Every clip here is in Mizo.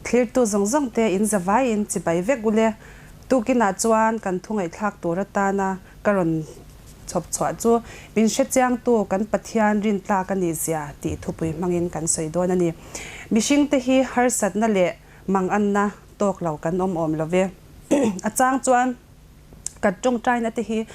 Thlirtu zawng zawng te in zavai in chibai vek ule. Tukinah chuan kan thu ngaihthlak tur atana ka rawn chhawp chhuah chu min hrechiangtu kan Pathian rintlak a nih zia tih thupui hmangin kan sawi dawn a ni. Mihringte hi harsatna leh manganna tawk lo kan awm awm lo ve. A chang chuan kan tawngtaina te hi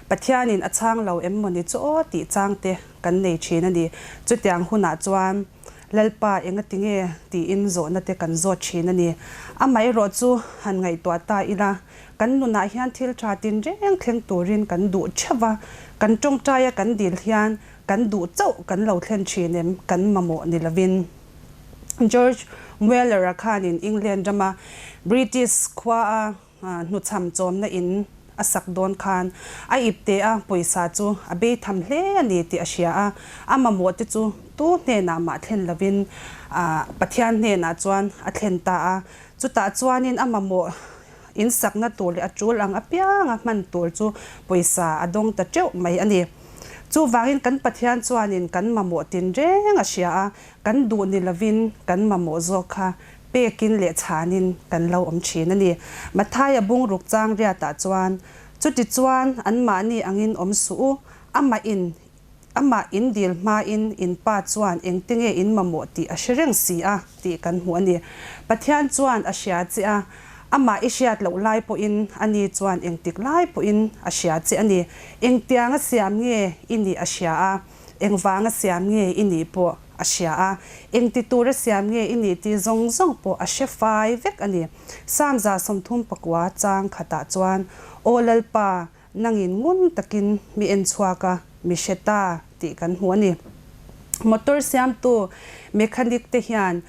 Pathianin a chhang lo em mawni chu aw tih chang te kan nei thin a ni. Chutiang hunah chuan Lalpa engati nge tiin zawhna te kan zawt thin a ni. Amaherawh chu han ngaihtuah ta ila, kan nunah hian thil tha tinreng thleng turin kan duh theuh va, kan tawngtaia kan dil hian kan duh chauh kan lo thlen thin em kan mamawh ni lovin. George Mueller-a khanin England rama British khua a hnuchham chawmna in a sak dawn khan a ipte a pawisa chu a bei tham hle a ni tih a hria a, a mamawh te chu tu hnenah mah thlen lovin Pathian hnenah chuan a thlen ta a. Chutah chuanin a mamawh in sakna tur leh a tul ang apianga hman tur chu pawisa a dawng ta teuh mai a ni. Chuvangin kan Pathian chuanin kan mamawh tinreng a hria a, Kan duh ni lovin kan mamawh zawk kha pekin leh chhanin kan lo awm thin a ni. Mathaia bungruk chang riatah chuan, Chutichuan anmahni angin awm suh u, amah in amah in dil hmain in pa chuan engtinge in mamawh tih a hre reng si a, tih kan hmu a ni. Pathian chuan a hria che a, amah i hriat loh lai pawhin ani chuan engtik lai pawhin a hria che a ni. Engtianga siam nge i nih a hria a, Engvanga siam nge i nih pawh a hria a, engti tura siam nge i nih tih zawng zawng pawh a hre fai vek a ni. Psalm 39 chang khatah chuan, Aw Lalpa, nangin ngun takin mi en chhuak a, mi hre ta, tih kan hmu a ni. Motor siamtu mechanic te hian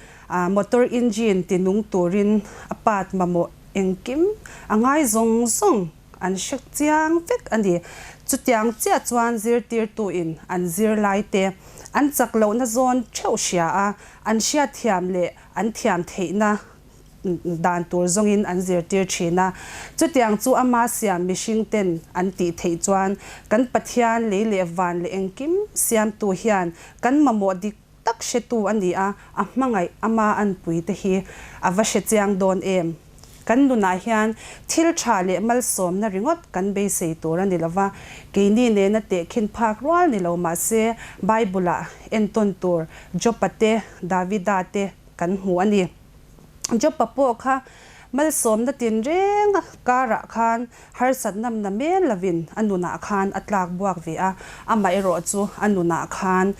motor engine ti nung turin a part mamawh engkim a ngai zawng zawng An hre chiang vek a ni. Chutiang chiah chuan zirtirtuin an zirlaite an chak lohna zawn theuh hria a, an hriatthiam leh an thiam theihna dan tur zawngin an zirtir thin a. Chutiang chu ama siam mihringten an tih theih chuan kan Pathian lei leh van leh engkim siamtu hian kan mamawh dik tak hretu a ni a, a hmangaih ama anpuite hi a va hre chiang dawn em? Kan nunah hian thil tha leh malsawmna ringawt kan beisei tur a ni lo va, keini nena tehkhin phak rual ni lo mah se Bible-ah entawn tur Job-a te, Davida te kan hmu a ni. Job-a pawh kha malsawmna tinreng karah khan harsatna na men lovin a nunah khan a tlak buak ve a, amaherawh chu a nunah khan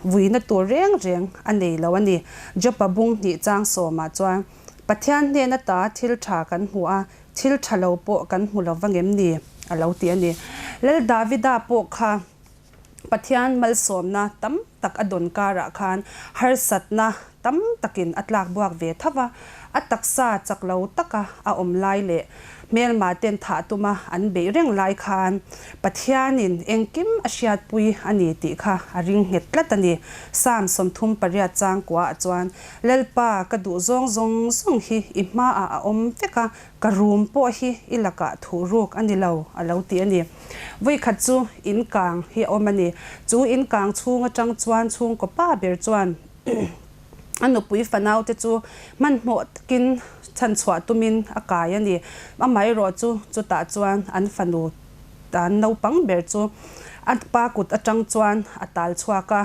vuina tur reng reng a nei lo a ni. Job-a bung hnih chang sawmah chuan, Pathian hnen ata thil tha kan hmu a, thil tha lo pawh kan hmu lo vang em ni? a lo ti a ni. Lal Davida pawh kha Pathian malsawmna tam tak a dawn karah khan harsatna tam takin a tlak buak ve tho va, a taksa chak lo taka a awm lai leh hmelma ten thah tuma an beih reng lai khan Pathianin engkim a hriatpui a ni tih kha a ring nghet tlat a ni. Psalm 38 changkuaah chuan, Lalpa, ka duh zawng zawng zawng hi i hmaah a awm vek a, Ka room pawh hi i lakah thuh ruk a ni lo, a lo ti a ni. Vawikhat chu in kang hi a awm a ni. Chu in kang chhung atang chuan chhungkaw pa ber chuan a nupui fanau te chu hmanhmawh takin chhanchhuah tumin a kai a ni. Amaherawh chu chutah chuan an fanu tan naupang ber chu a pa kut atang chuan a tal chhuak a.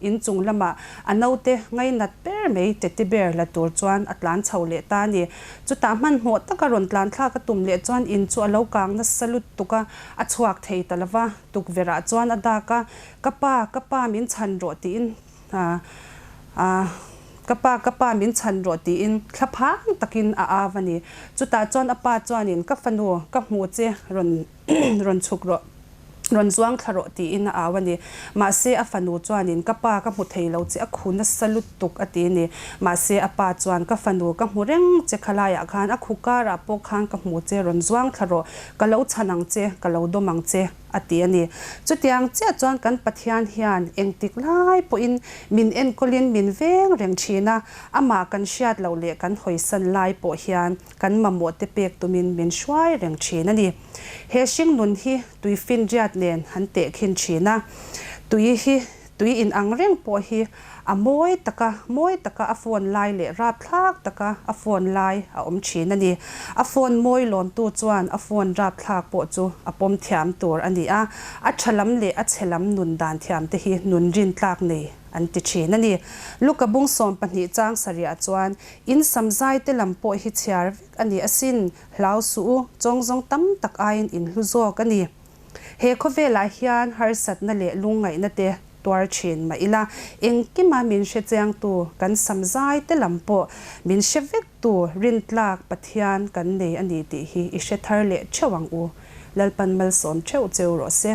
In chung lamah a naute ngainat ber mai tete ber la tur chuan a tlan chho leh ta a ni. Chutah hmanhmawh taka rawn tlan thlak a tum leh chuan in chu a lo kang nasa lutuk a, a chhuak thei ta lo va. Tukverhah chuan a dak a, Ka pa, ka pa min chhan rawh tiin Ka pa, ka pa min chhan rawh tiin thlaphang takin a au a ni. Chutah chuan a pa chuanin, Ka fanu, ka hmu che, rawn rawn chhuk rawh. Rawn zuang thla rawh tiin a au a ni. Mahse a fanu chuanin ka pa ka hmu thei lo che a khu nasa lutuk a ti a ni. Mahse a pa chuan ka fanu ka hmu reng che khalaiah khan a khu karah pawh khan ka hmu che rawn zuang thla rawh ka lo chhan ang che ka lo dawm ang che a ti a ni. Chutiang chiah chuan kan Pathian hian engtik lai pawhin min enkawlin min veng reng thin a, amah kan hriat loh leh kan hawisan lai pawh hian kan mamawh te pek tumin min hruai reng thin a ni. He hringnun hi tui finriat nen han tehkhin thin a, tui hi Tui in ang reng pawh hi a mawi taka mawi taka a fawn lai leh rapthlak taka a fawn lai a awm thin a ni. A fawn mawi lawmtu chuan a fawn rapthlak pawh chu a pawm thiam tur a ni a, a tha lam leh a chhe lam nun dan thiam te hi nun rintlak nei an ti thin a ni. Luka bung 12 chang sarihah chuan in samzai te lam pawh hi chhiar vek a ni asin, hlau suh u, chawngzawng tam tak aiin in hlu zawk a ni. He khawvelah hian harsatna leh lungngaihna te tuar thin mah ila, engkima min hre chiangtu kan samzai te lam pawh min hre vektu rintlak Pathian kan nei a ni tih hi i hre thar leh theuh ang u. Lalpan malsawm theuh cheu rawh se.